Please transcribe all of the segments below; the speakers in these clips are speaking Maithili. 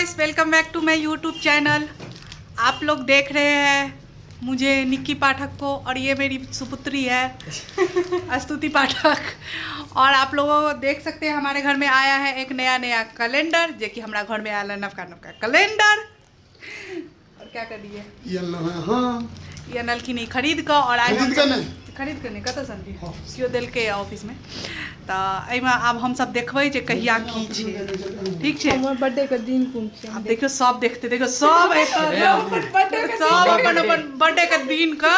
Guys, welcome back to my YouTube channel. आप लोग देख रहे हैं मुझे निक्की पाठक को, और ये मेरी सुपुत्री है स्तुति पाठक। और आप लोगों देख सकते हैं हमारे घर में आया है एक नया नया कैलेंडर, जे कि हमारा घर में आया है नवका नवका कैलेंडर। और क्या कर दिए ये अनलहुँ हैं हाँ। ये अनलखिन ई खरीद कऽ, और आइ खरीद कऽ नहि। खरीद कऽ नहि, कतऽसँ अनलियै? केओ देलकै ऑफिसमे। तऽ एहिमे आब हमसब देखबै जे कहिया की छै, ठीक छै? हमर बर्थडे के दिन कोन छै? आब देखियौ, सब देखते, देखियौ सब सब अपन अपन बर्थडे के दिन के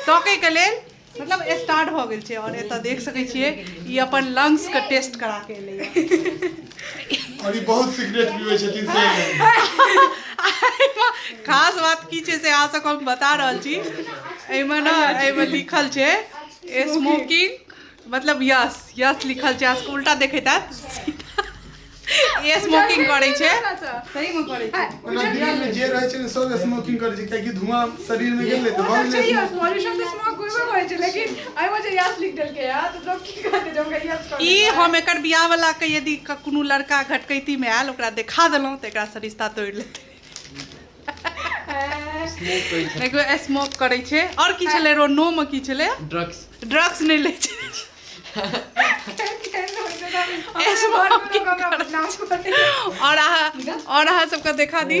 तकै के लेल मतलब स्टार्ट भऽ गेल छै। और एतऽ देख सकै छियै ई अपन लंग्स के टेस्ट करा के एलैया। और ई बहुत सिगरेट पीबै छथिन से। खास बात की छै से अहाँ सबके हम बता रहल छी। एहिमे ने, एहिमे लिखल छै स्मोकिंग, मतलब यस यस लिखल छै। अहाँ सबके उल्टा देखैत हैत। ई स्मोकिंग करै छै, सही में करै छै। ओना दिल्ली में जे रहै छै ने सब स्मोकिंग करै छै, कियाकि धुआं शरीर में गेलै तऽ भऽ गेलै smoke। पॉल्यूशन तऽ स्मोक होबे करै छै, लेकिन एहिमे जे यस लिख देलकै या तऽ लोक की कहतै जे हुनका यस कऽ ई हम एकर बियाह वाला के यदि कोनो लड़का घटकैती में आयल, ओकरा देखा देलहुँ तऽ एकरा से रिश्ता तोड़ि लेतै। देखियौ, स्मोक करै छै। और की छलै रो? नो मे की छलै? ड्रग्स। ड्रग्स नहि लै छै, स्मोकिंग। और अहाँ सबके देखा दी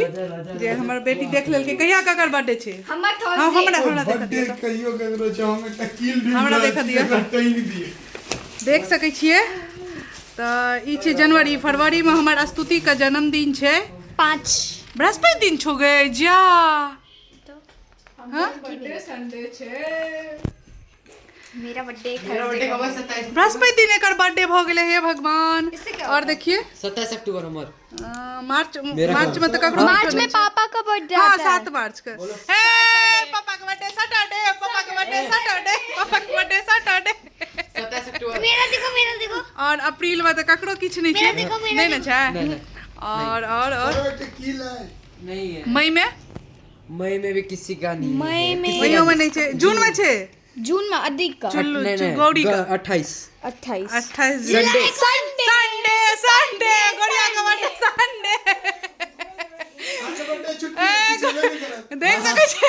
जे हमर बेटी देख लेलकै कहिया ककर बर्थडे छै। हमर हाँ, हमरा हमरा देखा बर्थडे दिअ। कहियो ककरो छै, हम एकटा कील ढूंढि हमरा रहल देखा छी, दिअ। एकरा टांगि दिअ। देख सकै छियै, तऽ ई छै जनवरी, फरवरीमे हमर स्तुतिके जन्मदिन छै। 5। बृहस्पति दिन छौ गे जा। हाँ? बर्थडे संडे छै। मेरा बर्थडे मेरा बर्थडे कब है? 27। बृहस्पति दिन एकर बर्थडे भऽ गेलै, हे भगवान। इससे क्या और देखिए 27 अक्टूबर हमर। मार्च। मेरा मार्च में तऽ ककरो मार्च किछो में नहि छै। पापा का बर्थडे हाँ आता है। 7 मार्च के हे पापा के बर्थडे सैटरडे, पापा के बर्थडे सैटरडे, पापा के बर्थडे सैटरडे। 27 अक्टूबर। मेरा देखो, मेरा देखो। और अप्रैल में तऽ ककरो किछु नहि छै। मेरा देखो, मेरा नहि ने छै? नहीं, नहीं। और सर, एकटा कील है। नहीं है। मई में? मई में भी किसी का नहीं है। मई में- किसी का मईयो में नहीं। नहि छै। जून में छै। जून में अधिक का। चुल्लू नहीं, नहीं, गौरी का। 28। 28। 28 संडे। संडे। संडे, संडे, गुड़िया का बर्थडे संडे। अच्छा, बर्थडे छुट्टी किछु हेबे नहि करत। देख सकै छी,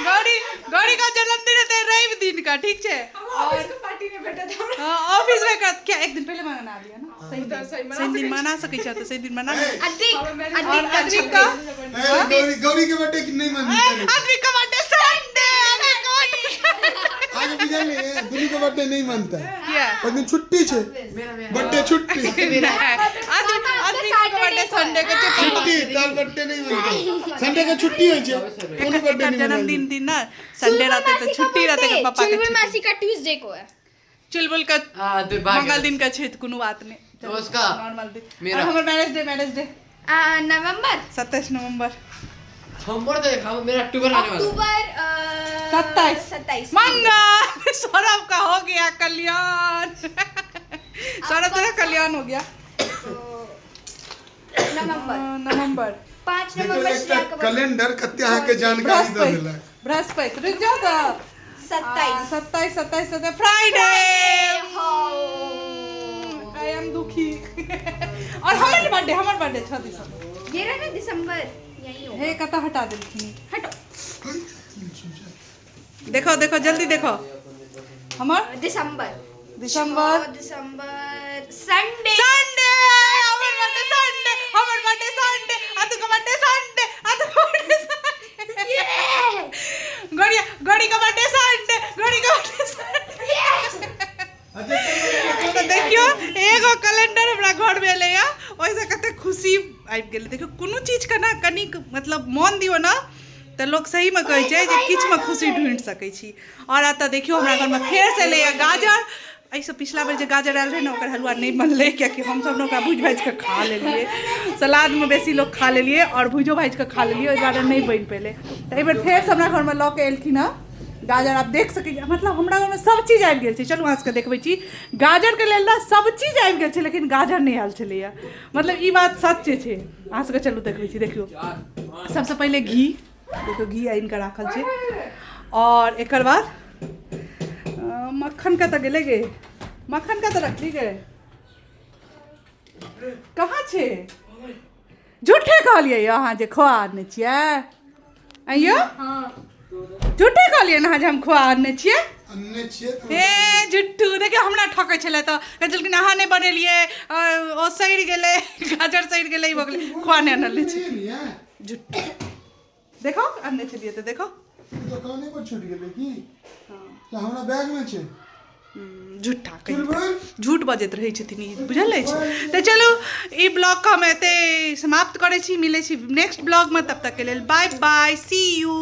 गौरी, गौरी का जन्मदिन हेतै रवि दिन का, ठीक छै? ऑफिस के पार्टी नहि भेटत हमरा। हाँ, ऑफिस में कर क्या एक दिन पहले मना लिया ना, सही तऽ दिन सही मना सही दिन सकै मना सकै छै तऽ सही दिन मना ले। अधिक और अधिक का अद्विक का ए, गौरी, गौरी के बर्थडे नहीं मानते। अद्विक का बर्थडे संडे, अद्विक का बर्थडे। आगे बुझल नहीं है, दुनू के बर्थडे नहीं मानता है। किया? ओहि दिन छुट्टी छै, बर्थडे छुट्टी। अद्विक, अद्विक का बर्थडे संडे के छै। छुट्टी तार बर्थडे नहीं मानता, संडे के छुट्टी होइ छै, कोनो बर्थडे एकर नहीं जन्मदिन मनायल। दिन ना संडे रहते तऽ छुट्टी रहते एकर पापा के। चुलबुल छुट्टी। मासी का ट्यूसडे को है। चुलबुल का हाँ, दुर्भाग्य। मंगल दिन का छै तऽ कोनो बात नहि। तो उसका नॉर्मल दिन। मेरा। और हमर मैरिज डे, मैरिज डे नवंबर। 27 नवंबर। हमर तो देखा, मेरा अक्टूबर आने वाला है। अक्टूबर 27। 27। मंगल। सौरभ का हो गया कल्याण, सौरभ तेरा कल्याण हो गया। नवंबर। नवंबर। 5 देखियौ, नवंबर एकटा श्रेया का बर्थडे। कैलेंडर कते अहाँके जानकारी दऽ बृहस्पति। देलक। बृहस्पति, रुक जाओ तऽ। 27। 27, 27, 27, फ्राइडे। I am दुखी। और हमर बर्थडे, हमर बर्थडे 6 दिसंबर। ये रहा ना दिसंबर, यही होगा। हे, कतऽ हटा देलखिन? हटो। देखो, देखो, जल्दी देखो हमर दिसंबर। दिसंबर। 6 दिसंबर संडे। संडे, हमर बर्थडे संडे, हमर बर्थडे संडे, अतु का बर्थडे संडे, अतु का बर्थडे संडे, गौरी, गौरी का बर्थडे संडे, गौरी का बर्थडे संडे। तऽ देखियौ, एगो कैलेंडर हमरा घरमे एलैया, ओहिसँ कते खुशी आबि गेलै। देखियौ, कोनो चीजके ने कनिक मतलब मोन दियौ ने तऽ लोक सहीमे कहै छै जे किछुमे खुशी ढूँढि सकै छी। आओर एतऽ देखियौ, हमरा घरमे फेरसँ एलैया गाजर। एहिसँ पिछला बेर जे गाजर आयल रहै ने, ओकर हलुआ नहि बनलै, कियाकि हमसभ ने ओकरा भूजि भाजि कऽ खा लेलियै। सलादमे बेसी लोक खा लेलियै आओर भूजियो भाजि कऽ खा लेलियै, ओहि दुआरे नहि बनि पेलै। तऽ एहिबेर फेरसँ हमरा घरमे लऽ कऽ एलखिन हँ गाजर। आब देख सकै छी, मतलब हमरा घरमे सब चीज आबि गेल छै। चलू, अहाँ सबके देखबै छी। गाजरके लेल ने सब चीज आबि गेल छै, लेकिन गाजर नहि आयल छलैया। मतलब ई बात सच छै। अहाँ सबके चलू देखबै छी। देखियौ, सबसँ पहिले घी देखियौ, घी आनि कऽ राखल छै। आओर एकर बाद मक्खन कतऽ गेलै गे? मक्खन कतऽ रखली गे? कहाँ छै? झूठे कहलियै यौ अहाँ जे खोआ आनने छियै। आइयो झूठे कहलियै ने अहाँ जे हम खोआ आनने छियै। अनने छियै तऽ। हे झुट्ठू, देखियौ हमरा ठकै छलै तऽ कहै छलखिन अहाँ नहि बनेलियै, ओ सड़ि गेलै, गाजर सड़ि गेलै, ई भऽ गेलै, खोआ नहि आनले छै। नहि है। झुट्ठू, देखो आनने छलियै तऽ देखो। दुकाने पर छूट गेलै की या हमरा बैग में छै? झूठा कहीं। चुलबुल। झूठ बजैत रहै छथिन ई, बुझल अछि? तऽ चलू, ई ब्लॉगके हम एतै समाप्त करै छी। मिलै छी नेक्स्ट ब्लॉगमे, तब तकके लेल बाय बाय, सी यू।